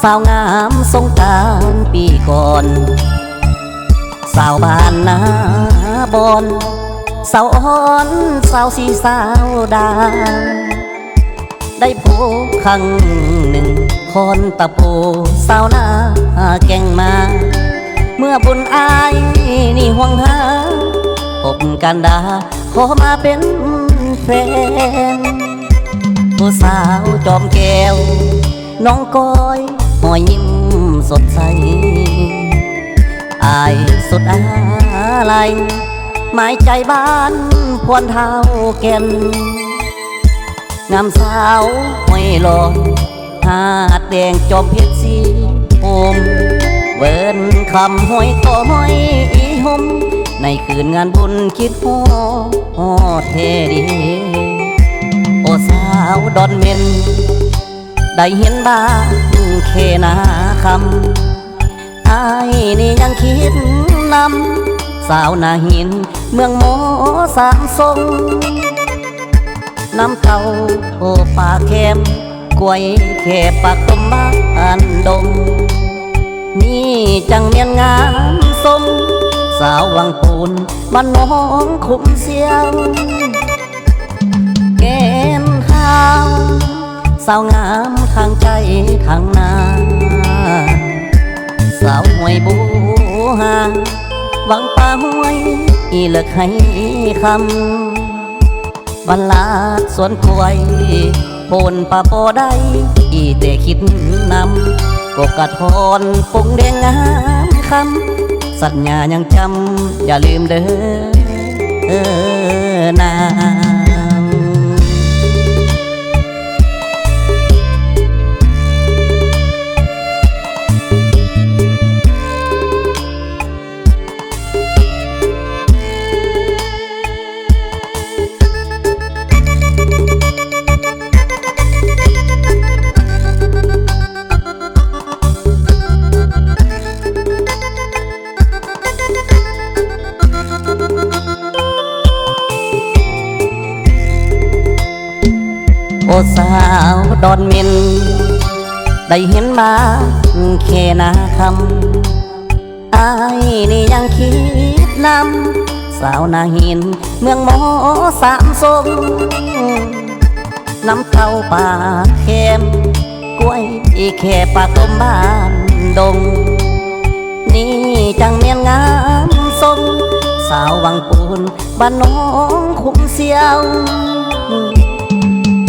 ສາວງາມສົງການປີກ່ອນ ສາວບ້ານນາບອນ ສາວອ່ອນ ສາວສີ ສາວດາ ໄດ້ພົບຄັ້ງໜຶ່ງ ຄອນຕະປູ ສາວນາແກ່ງມາ ເມື່ອບຸນອ້າຍນີ້ຫ່ວງຫາ ພົບກັນດາ ຂໍມາເປັນແຟນ ຜູ້ສາວຈອມແກ້ວ ນ້ອງກ້ອຍ ຮອຍຍິ້ມສົດໃສ ອ້າຍສຸດອາໄລ ໝາຍໃຈບ້ານພວນທ້າວແກ່ນ ງາມສາວຫ້ວຍຫຼອງ ຫາດແດງຈອມເພັດສີໂຮມ ເວີນຄຳຫ້ວຍຕໍ່ຫ້ວຍອີຫົມ ໃນຄືນງານບຸນຄິດຮອດແທ້ເດ ໂອສາວດອນເມັນ ໄດ້ເຫັນບ້ານແຄນາຄຳ ອ້າຍນີ້ຍັງຄິດນຳ ສາວນາຫີນເມືອງມໍສາມຊົງ ນ້ຳເຕົ້າປາແຄມ ກ້ວຍແຄປາກົມບ້ານດົງ ນີ້ຈັ່ງແມ່ນງາມຊົມ ສາວວັງປູນ ບ້ານໜອງຂຸມຊຽວ ແກ່ນຂາວ ສາວງາມທາງໃຈທາງໜ້າ ສາວຫ້ວຍບູຮາ ວັງປ່າຫ້ວຍເລິກໄຮ່ຄຳ ບ້ານລາດສວນກ້ວຍ ໂພນປາປໍໄດ້ ອີແຕ່ຄິດນຳ ກົກກະທ້ອນປົງແດງງາມຄຳ ສັນຍາຍັງຈຳ ຢ່າລືມເດີນາງ. ໂອສາວດອນເມັນ ໄດ້ເຫັນບ້ານແຄນາຄຳ ອ້າຍນີ້ຍັງຄິດນຳ ສາວນາຫີນເມືອງມໍສາມຊົງ ນ້ຳເຕົ້າປາແຄມ ກ້ວຍແຄປາກົມບ້ານດົງ ນີ້ຈັ່ງແມ່ນງາມຊົມ ສາວວັງປູນ ບ້ານໜອງຂຸມຊຽວ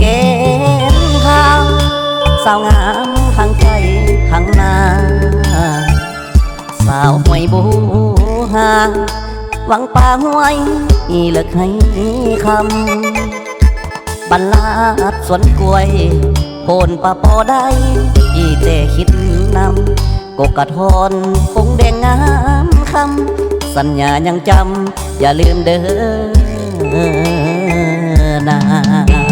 ແກ່ນຂາວ ສາວງາມທາງໃຈທາງໜ້າ ສາວຫ້ວຍບູຮາ ວັງປ່າຫ້ວຍເລິກໄຮ່ຄຳ ບ້ານລາດສວນກ້ວຍ ໂພນປາປໍໄດ້ ອີແຕ່ຄິດນຳ ກົກກະທ້ອນປົງແດງງາມຄຳ ສັນຍາຍັງຈຳ ຢ່າລືມເດີນາງ.